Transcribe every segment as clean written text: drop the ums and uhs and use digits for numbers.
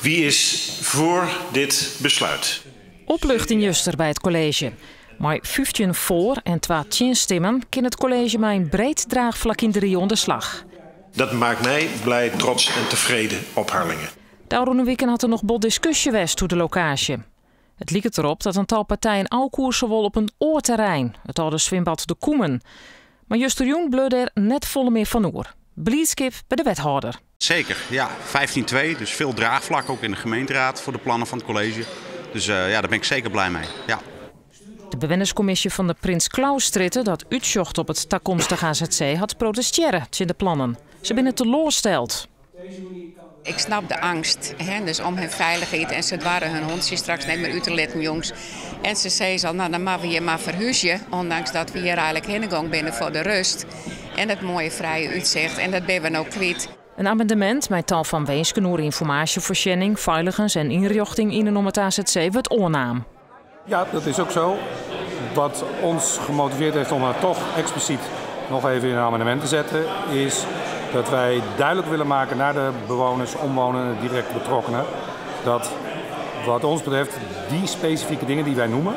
Wie is voor dit besluit? Opluchting juster by it kolleezje. Mei 15 foar en 2 tsjinstimmen kin it kolleezje mei in breed draachflak yn de rie oan de slach. Dat maakt mij blij, trots en tevreden op Harlingen. De ôfrûne wiken hat der noch bot diskusje west oer de lokaasje. It liket derop dat in tal partijen ôfkoerse wol op in oar terrein, it âlde swimbad De Koemen. Mar justerjûn bleau dêr net folle mear fan oer. Bliidskip by de wethâlder. Zeker, ja. 15-2, dus veel draagvlak ook in de gemeenteraad voor de plannen van het college. Dus ja, daar ben ik zeker blij mee. Ja. De bewennerskommisje fan de Prins Clausstrjitte, dat útsjocht op it takomstige AZC, hat protestearre tsjin de plannen. Se binne teloarsteld. Ik snap de angst, hè, dus om hun veiligheid en se doare hun hûntsje straks net mear út te litten, jongs. En se sizze al, nou dan moatte we hjir mar ferhúzje, ondanks dat we hjir eigenlik hinne gong binne foar de rust en it moaie frije útsicht en dat binne we no kwyt. In amendemint mei tal fan winsken oer ynformaasjefoarsjenning, feiligens en ynrjochting yn en om it AZC wurdt oannaam. Ja, dat is ook zo. Wat ons gemotiveerd heeft om het toch expliciet nog even in een amendement te zetten, is dat wij duidelijk willen maken naar de bewoners, omwonenden, direct betrokkenen, dat wat ons betreft die specifieke dingen die wij noemen,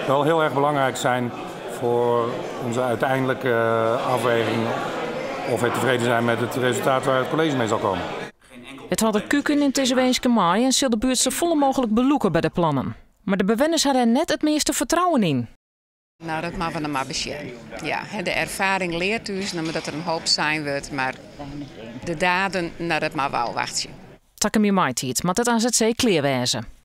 wel heel erg belangrijk zijn voor onze uiteindelijke afweging of wij tevreden zijn met het resultaat waar het college mee zal komen. Wethâlder Kuken nimt dizze winsken mei en sil de buert safolle mooglik belûke by de plannen. Mar de bewenners ha dêr net it measte fertrouwen yn. Nou, dat moatte we noch mar besjen. Ja, de erfaring leart ús dat der in hoop sein wurdt, mar de daden, nou, dat moatte we ôfwachtsje. Takom jier maitiid moat it AZC klear wêze.